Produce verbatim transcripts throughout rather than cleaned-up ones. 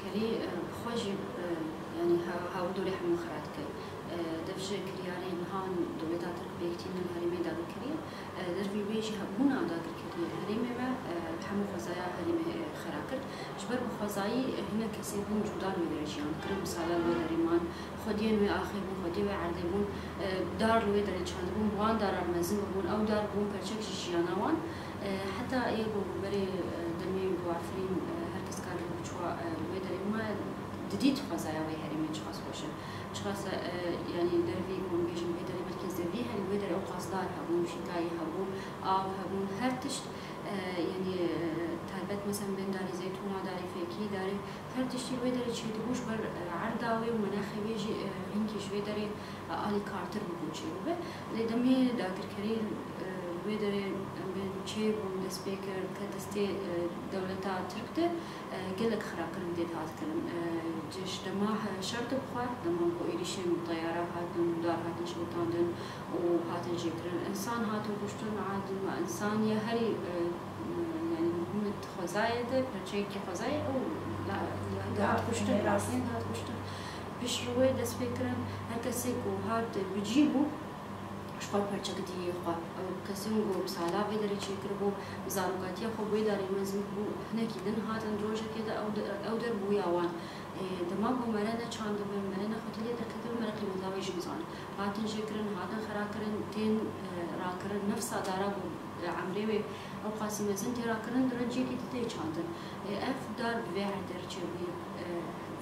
Herî, e, bi xwe jî, e, yanî ha-, hawir dorê hemû xira dike. E, dev ji kiryarên han dewleta Tirk pêk tînin li herêmê dagirkerî, e, dervî wê jî hebûna dagirkeriyê li herêmê me, e, hemû xwezaya herêmê, e, xira kir. Ji ber bi xwezayî, e, hinek kesê bûn cuda li wê derê jiyan dikirin, bi sala li wê derê man, xwediyên wê axê bûn, xwediyê wê erdê bûn, e, dar li wê derê çandibûn, bi wan daran mezin bibûn, ew dar bûn perçek ji jiyana wan. E, heta yê ku berê, e, demê ku Efrîn, e, her kes kar li biçû, e, li wê derê bû, me didît xwezaya wê herêmê çiqas xweş e. Çiqas e, e, yanî dervî ku em bêjin wê derê belkî zevî hene, li wê derê ewqas dar hebûn, şînkayî hebûn, av hebûn, her tişt, e, yanî, e, taybet mesela bên darê zeytûna, darê fêkî, darê her tiştî li wê derê çêdibû ji ber, e, erda wê û menaxê wê jî, e, hinkî ji wê derê, e, alîkartir bû ku çêbibe. Lê demê dagirkerî, e, wê derê em bên çêbûn, dest pê kir, ke destê, e, dewleta Tirk de, e, gelek xirakirin tê dihat kirin. E, ji dema he-, şer de bixwe, dema ku êrîşên teyara hatin, dar hatin şewitandin û hatin jêkirin. Însan hatin kuştin, a, dima însan ya herî, e, yanî muhim xwezayê de, perçeyekî xwezayê ew la-, la-, dihat kuştin, rast, dihat kuştin. Piştre wê dest pê kirin, her kesê ku hat bi cî bû, ji xwe perçek diyê xwe. Ew kesên ku bi sala vê derê çêkiribû, bi zarokatiya xwe bi wê darê mezin bû, hinekî din hatin di rojekê de ew de-, ew der bûya wan. Ê, dema ku mere neçandibin, mere nexwetî lê derketibin, mere qîmeta wê jî bizanin. Hatin jêkirin, hatin xirakirin, tên, e, rakirin, nefsa dara ku, e, emrê wê ew qasî mezin tê rakirin, di rê cihekî di tê çandin. E, ev dar bi vê erdê re çêbûyî, e,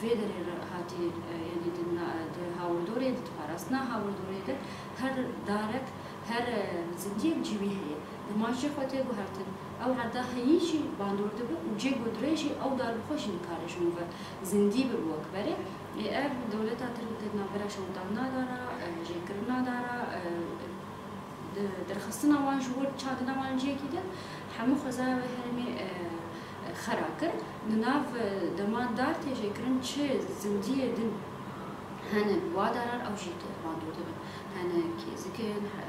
vê derê re hatî, e, yanî di na-, di hawirdorê, di parastina hawirdorê de her darek, her, e, zindiyek cî wî heye. Dema jê xwe tê guhertin, ew erda heyî jî bandor dibe û cê ku dirê jî ew dar bi xwe jî nikare ji nû ve zindî bibe wek berê. Ê, ev dewleta Tirk di navbera şewitandina dara, e, jêkirina dara, e, di-, derxistina wan ji wir çandina wan cihekî de hemû xwezaya wê herêmê, e, e, xera kir. Di nav, e, dema dar tê jêkirin çi zindiyê din hene bi wa daran ew jî tê bandor dibin. Hene kêzik in, e,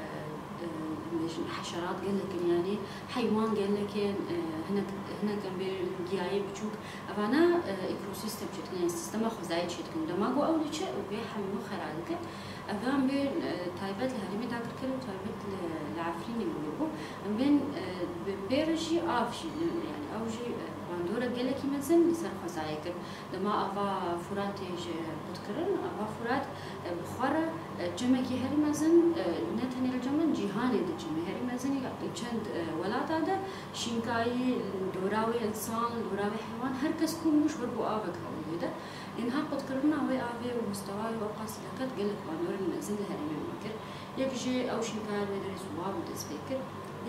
e, em bêjin heşerat gelek in, yanî heywan gelek in, e, hinek, hinek em bê giyayê biçûk. Evana, e, ekosîstem çêdikin, yanî sîstema xwezayê çêdikin. Dema ku ew diçe, ew bê hemû xera dike. Ev em bên, e, taybet li herêmê dagirker û taybet li, li Efrînê wê bû. Em bên, e, bi pê re jî av jî, yanî ew jî, e, bandorek gelekî mezin li ser xwezayê kir. Dema ava Furatê ji qutkirin, ava Furat, e, bi xwe re, e, cemekî herî mezin, e, ne tenê li cem min, cîhanê de cemê herî mezin ya çend, e, welata de şînkayî, li dora wê însan, li dora wê heywan, her kes kom bû ji ber ku avek hebû wê de. Ê niha qutkirina wê avê û mustewa wê ewqas derket gelek bandorên mezin li herêmê me kir. Yek jê ew şînkaya li wê derê ziwa bû dest pê kir.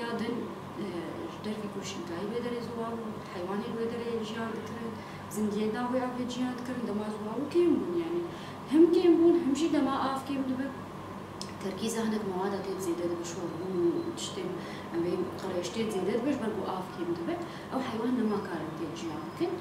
Ya din, e, ji dervî ku şînkayî wê derê ziwa bû, heywanên wê derê jiyan dikirin, zindiyên nav wê avê jiyan dikirin, dema ziwa bû kêm bûn yanî. Him kêm bûn, him jî dema av kêm dibe, terkîza hinek mewada tê zêde dibe, şorbûn û tiştên, em bê qirêj tê zêde dibe, ji ber ku av kêm dibe, ew heywan nema karin tê jiyan bikin.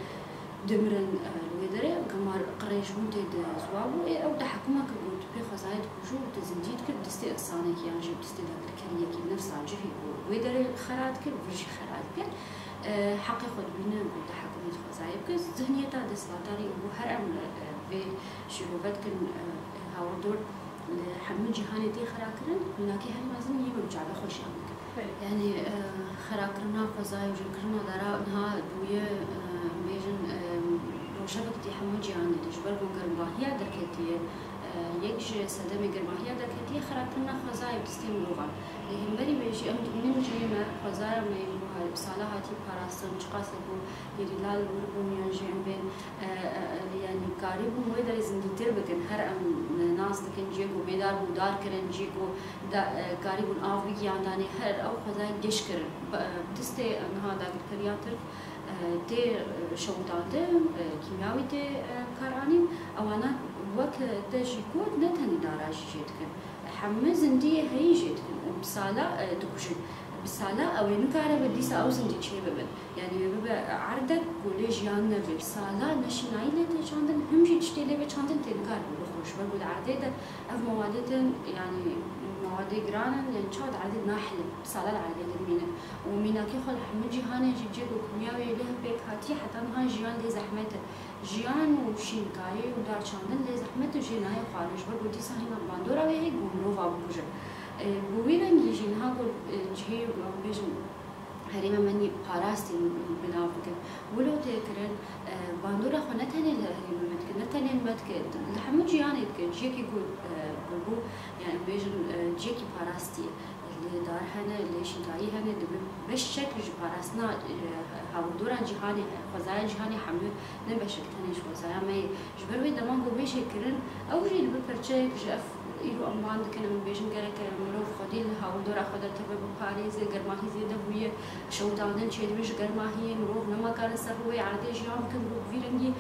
Dimirin, e, li wê derê, gemar qirêjbûn tê de ziwa bû, ê ew tehekuma kir got, pê xwezayê dikujû û te zindî dikir, bi destê însanekî yan jî bi destê dagirkeriyekî nefsa cihê ku wê derê xera dikir, vir jî xera dike. E, heqê xwe dibîne ku tehekumê di xwezayê bike. Zihniyeta desthilatdarî û her em, e, vê şîrove dikin, e, hawirdor li hemû cîhanê tê xera kirin, mînakê herî mezin yê me bi çavê xwe jiyan dikin. Belê. Yanî, e, xerakirina xwezayê û jêkirina dara niha bûye, e, em bêjin, e, rojevek dî hemû cîhanê de ji ber ku germbahiya derketiye, e, yek ji sedemê germbahiya derketiye xerakirina xwezayê û destê mirovan. Lê hemberî wê jî em dibînin cihê me, xwezaya me yê ku bi sala hatiye parastin, çiqas ku hêrî lal wir bûn yan jî em bên, e, e, e, yanî karîbûn wê derê zindîtir bikin. Her em, e, nas dikin cihê ku bêdar bû dar kirin, cihê ku da-, e, karîbûn av bigiyandanê, her ew xwezayê giş kirin. Bi, e, bi destê niha dagirkeriya Tirk, e, tê, e, şewitandin, e, kîmyawî tê, e, kar anîn. Ewana wek te jî got, ne tenê dara jî jê dikin. Hemû zindiyê heyî jê dikin û bi sala, e, dikujin. Bi sala ew ê nikare be dîsa ew zindî çê bibin. Yanî wê bibe erdek ku lê jiyan nebe. Bi sala ne şînayî lê tê çandin, him jî tiştê lê bê çandin tê nikare be bixwe. Ji ber ku di erdê de ev mewadê tên, yanî mewadê giran in, yanî çawa di erdê de nahilin. Bi sala di erdê de dimînin. Û mînakê xwe li hemû cîhanê jî cihê ku kîmyawî lê pêk hatiye, heta niha jiyan lê zehmet e. Jiyan û şînkayî û darçandin lê zehmet û jê nayê xwarin, ji ber ku dîsa hîna bandora wê heye ku mirova bikuje. E, bi wî rengî jî niha ku, e, cihê, em bêjin, herêma me nî parastî bi nav dikin. Wilo tê kirin, e, bandora xwe ne tenê li herêma me dike, ne tenê me dike, li hemû cîhanê dike. Ciyekî ku, e, bibû, yani bêjin, e, ciyekî parastî ye. Li dar hene, li şînkayî hene, dibe beşek ji parastina, e, hawirdoran cîhanê, xwezaya cîhanê hemû, ne beşek tenê ji xwezaya me ye. Ji ber wê dema ku bê jê kirin, ew jî dibe perçeyek ji ev îro em wan dikin, em bêjin gerek mirov xwedî li hawirdora xwe de teve biparêze, germahî zêde bûye, şewitandin çêdibe ji germahiyê, mirov nema karin ser rûyê erdê jiyan bikin, ku bi vî rengî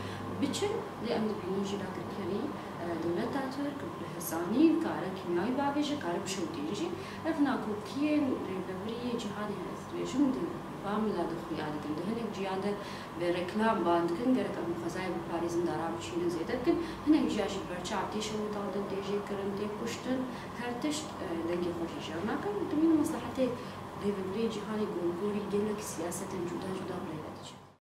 biçin, lê em dibînin jî dagirkerî, e, dewleta Tirk bi hesanî kare kîmyawî bavêje, kare bişewitîne jî. Ev nakokiyên rêvebirî yê cîhanê, ez dibêjim, di va mila de xuya dikin. Di hinek ciya de bi reklam ban dikin, gerek em xwezayê biparêzin, dara biçînin zêde bikin. Hinek ciya jî bi çav tê şewitandin, tê jêkirin, tê kuştin. Her tişt, e, dengê xwe jî jêr nakin. Dimînin meslehetê rêvebirê cîhanê gorgorî gelek siyasetên cuda cuda bi rê ve diçin.